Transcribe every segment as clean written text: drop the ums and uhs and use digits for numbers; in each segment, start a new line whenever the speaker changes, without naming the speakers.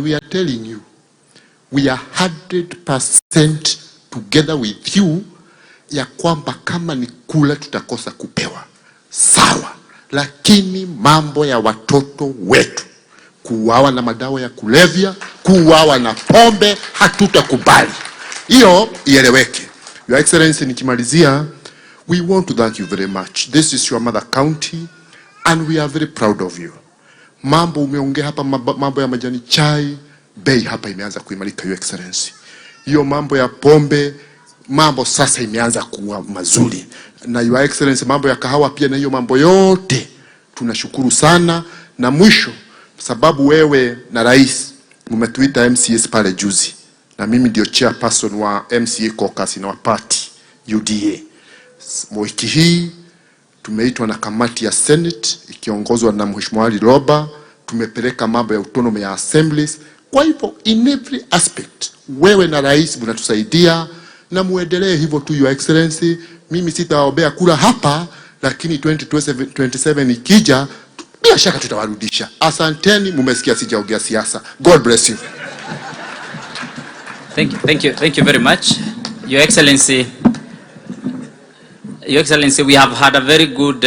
We are telling you, we are 100% together with you, ya kwamba kama ni kula tutakosa kupewa, sawa, lakini mambo ya watoto wetu kuuawa na madawa ya kulevya, kuuawa na pombe, hatutakubali. Hiyo ieleweke. Your Excellency, nikimalizia, we want to thank you very much. This is your mother county and we are very proud of you. Mambo umeongea hapa, mambo ya majani chai, bei hapa imeanza kuimarika, Your Excellency. Hiyo mambo ya pombe, mambo sasa imeanza kuwa mazuri, na Your Excellency, mambo ya kahawa pia, na hiyo mambo yote tunashukuru sana. Na mwisho, sababu wewe na rais mmetuita MCAs pale juzi, na mimi ndio chairperson wa MCA caucus na wa party UDA. Wiki hii tumeitwa na kamati ya Senate ikiongozwa na Mheshimiwa Ali Roba, tumepeleka mambo ya autonomy ya assemblies. Kwa hivyo in every aspect wewe na rais mnatusaidia na muendelee hivyo tu, Your Excellency. Mimi sitawaombea kura hapa, lakini 2027 ikija, bila shaka tutawarudisha. Asanteni, mumesikia sijaongea siasa. God bless you.
Thank you, thank you, thank you very much. Your Excellency, we have had a very good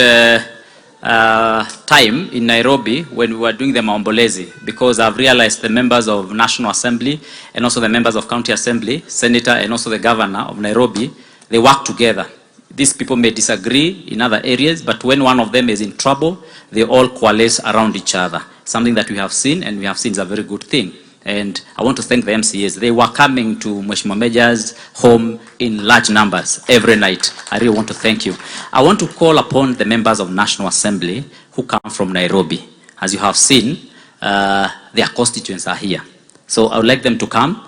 time in Nairobi when we were doing the Maombolezi, because I've realized the members of National Assembly and also the members of County Assembly, Senator and also the Governor of Nairobi, they work together. These people may disagree in other areas, but when one of them is in trouble, they all coalesce around each other. Something that we have seen, and we have seen is a very good thing. And I want to thank the MCAs. They were coming to Mheshimiwa Mejja's home in large numbers every night. I really want to thank you. I want to call upon the members of National Assembly who come from Nairobi. As you have seen, their constituents are here. So I would like them to come.